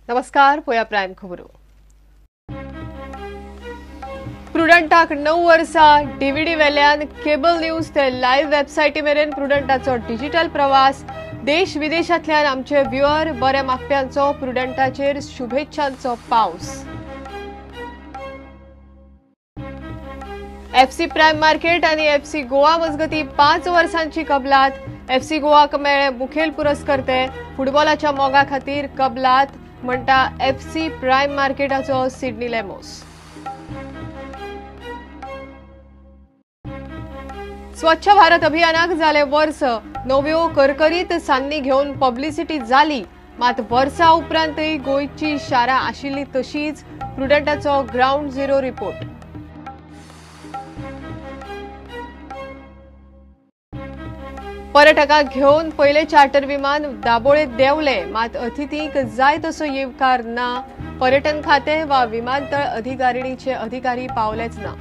नमस्कार, पोया प्रायम खबरो। प्रुडंटाक 9 वर्सां डीव्हीडी वेल्यान केबल न्यूज ते लायव्ह वेबसायटी मेरेन प्रुडंटाचो डिजिटल प्रवास। देश विदेशांतल्यान आमचे व्ह्युअर बऱ्या मागप्यांचो प्रुडंटाचेर शुभेच्छांचो पावस। एफसी प्रायम मार्केट आनी एफसी गोवा मजगती 5 वर्सांची कबलात। एफसी गोवाक मेळ्ळे मुखेल पुरस्कर्ते। फुटबॉलाच्या मोगा खातीर कबलात म्हणटा एफसी प्रायम मार्केटाचो सिडनी लेमोस। स्वच्छ भारत अभियानाक जाले वर्स, नव्यो करकरीत सान्नी घेवन पब्लिसिटी जाली, मात वर्सा उपरांतय गोंयची शारां आशिल्ली तशीच। प्रुडंटाचो ग्रावंड झिरो रिपोर्ट। पर्यटकांक घेवन पयले चार्टर विमान दाबोळेत देंवले, मात अतिथींक जाय तसो येवकार ना। पर्यटन खातें वा विमानतळ अधिकारिणीचे अधिकारी पावलेच ना।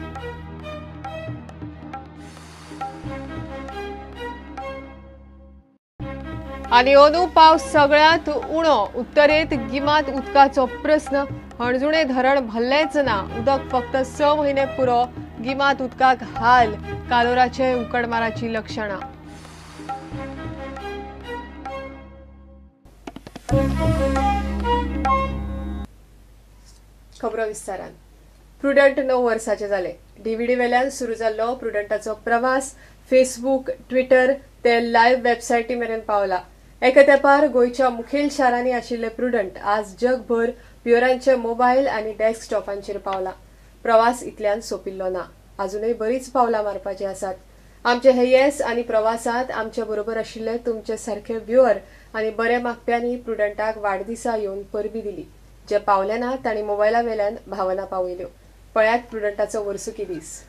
आनी अंदू पावस सगळ्यांत उणो। उत्तरेंत गिमांत उदकाचो प्रस्न। हणजुणे धरण भरलेंच ना। उदक फक्त 6 म्हयने पुरो। गिमांत उदकाक हाल। कालोराचे उकडमाराची लक्षणां। खबरो विस्तारान। प्रुडंट 9 वर्साचे जाले। डीव्हीडी वेल्यान सुरू जाल्लो प्रुडंटाचो प्रवास फेसबूक, ट्विटर ते लायव्ह वेबसायटी मेरेन पावला। एका तेंपार गोंयच्या मुखेल शारांनी आशिल्ले प्रुडंट आज जगभर व्ह्युअरांचे मोबायल आनी डेस्कटॉपांचेर पावला। प्रवास इतल्यान सोंपिल्लो ना, अजूनय बरीच पावलां मारपाची आसात। आमचे हे येस आनी प्रवासांत आमचे बरोबर आशिल्ले तुमचे सारखे व्ह्युअर आनी बरे मागप्यांनी प्रुडंटाक वाडदिसा येवन परबी दिली। जे पावले ना तांणी मोबायला वेल्यान भावना पावयल्यो। पळयात प्रुडंटाचो वर्सुकी दीस।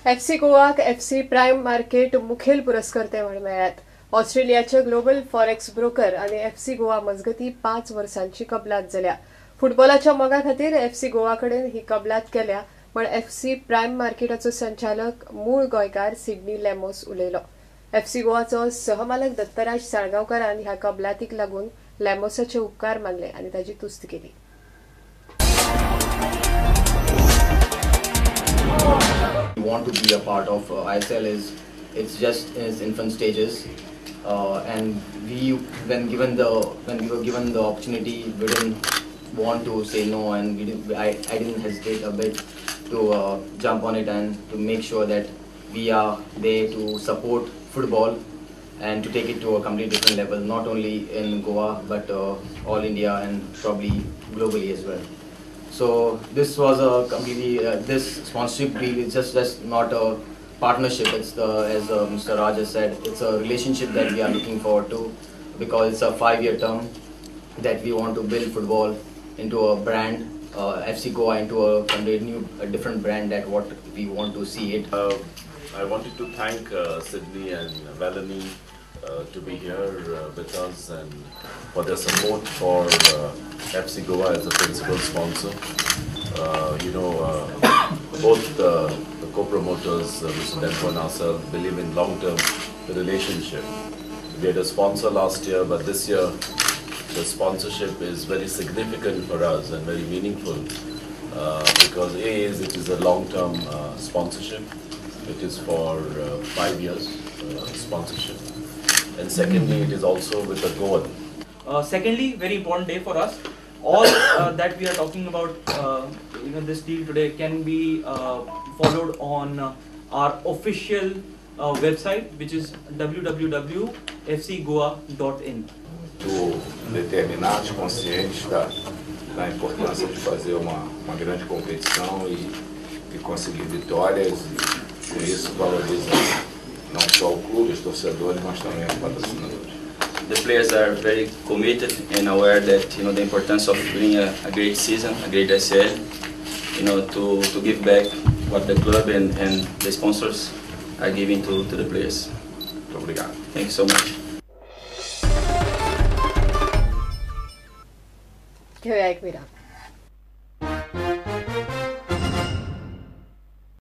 एफसी गोवाक एफसी प्रायम मार्केट मुखेल पुरस्कर्ते म्हूण मेळ्ळ्यात. ऑस्ट्रेलियाचे ग्लोबल फॉरेक्स ब्रोकर आनी एफसी गोवा मजगती 5 वर्सांची कबलात जाल्या. फुटबॉलाच्या मोगा खातीर एफसी गोवा कडेन ही कबलात केल्या म्हण एफसी प्रायम मार्केटाचो संचालक मूळ गोंयकार सिडनी लॅमोस उलयलो. एफसी गोवाचो सहमालक दत्तराज साळगांवकारान ह्या कबलातीक लागून लॅमोसाचे उपकार मानले आनी ताची तुस्त केली. We want to be a part of ISL is it's just in its infant stages, and we when we were given the opportunity, we didn't want to say no, and I didn't hesitate a bit to jump on it and to make sure that we are there to support football and to take it to a completely different level, not only in Goa but all India and probably globally as well. So this was a completely this sponsorship deal is just not a partnership. It's the, as Mr. Raj has said, it's a relationship that we are looking forward to, because it's a 5-year term that we want to build football into a brand, FC Goa into a completely new, a different brand that what we want to see it. I wanted to thank Sydney and Melanie to be here with us and for their support for FC Goa as a principal sponsor. Both the co-promoters, Mr. Dempo and ourselves, believe in long-term relationship. We had a sponsor last year, but this year the sponsorship is very significant for us and very meaningful because A is it is a long-term sponsorship. It is for 5 years sponsorship. And secondly, it is also with a goal. Secondly, very important day for us. All that we are talking about, this deal today can be followed on our official website, which is www.fcgoa.in. Muito determinados, conscientes da importância de fazer uma grande competição e conseguir vitórias, e por isso valoriza não só o clube, os torcedores, mas também os patrocinadores. The players are very committed and aware that the importance of doing a great season, a great ISL, to give back what the club and the sponsors are giving to the players. Muito obrigado. Thank you so much. घेऊया एक विराम.